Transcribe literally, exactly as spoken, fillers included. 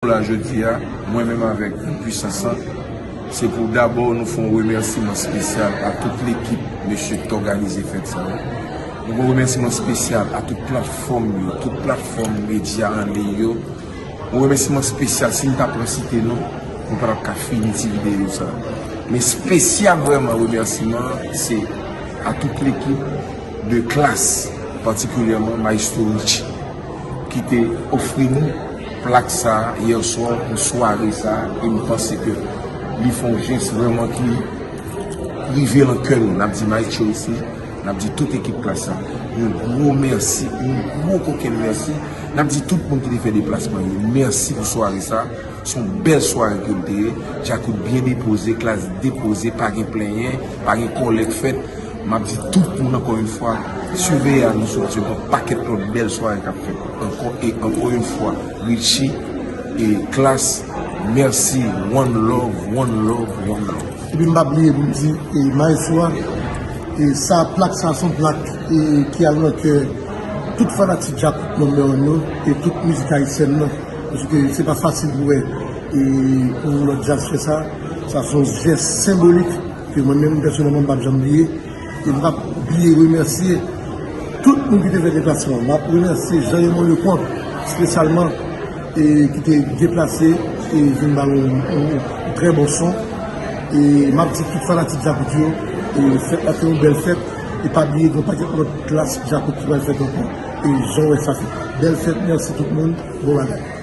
La jodi a, mwen menm avèk Pwisans lan, se pou dabò nou fè yon remèsiman espesyal a tout lekip mesye k t òganize fèt sa yo. Nou fè yon remèsiman espesyal a tout platfòm yo, tout platfòm medya an liy yo. Yon remèsiman espesyal, si m ta pran site non, nou pa t ap ka fini ti videyo sa. Men espesyal vrèman remèsiman, se a tout lekip de Klass, patikilyèman Maestro Richie, ki te ofri nou plak sa a yè swa pou sware sa a, e m panse ke li fè yon jès vrèman ki rive nan kè nou. N ap di Maestro Richie, n ap di tout ekip Klass sa, yon gwo mèsi, yon gwo kokenn mèsi. N ap di tout moun ki te fè deplasman yo, mèsi pou sware sa. Se yon bèl sware ke l te ye. Djakout byen depoze, Klass depoze, pa gen plenyen, pa gen kòlè k fèt. M ap di tout moun ankò yon fwa, siveye a, nou sot yon pakèt lòt bèl sware k ap fèt ankò e ankò yon fwa, Richie e Klass, mèsi, one love, one love, one love. Epi m pa bliye pou m di e, maestro a, e sa, plak sa se yon plak e, ki al nan kè tout fanatik Djakout number one yo e tout mizik ayisyèn nan. Paske se pa fasil pou wè e, yon lòt djaz fè sa. Sa se yon jès senbolik ke mwen menm pèsonèlman m p ap janm bliye. E m p ap bliye remèsye tout moun ki te fè deplasman. M ap remèsye Jean Raymond Leconte espesyalman e ki te deplase e vin ba nou yon, yon trè bon son. E m ap di tout fanatik Djakout yo, e fèt la te yon bèl fèt. E pa bliye gen yon pakèt lòt Klass Djakout ki pral fèt ankò. E jan w wè sa fèt. Bèl fèt, mèsi tout moun, bon bagay.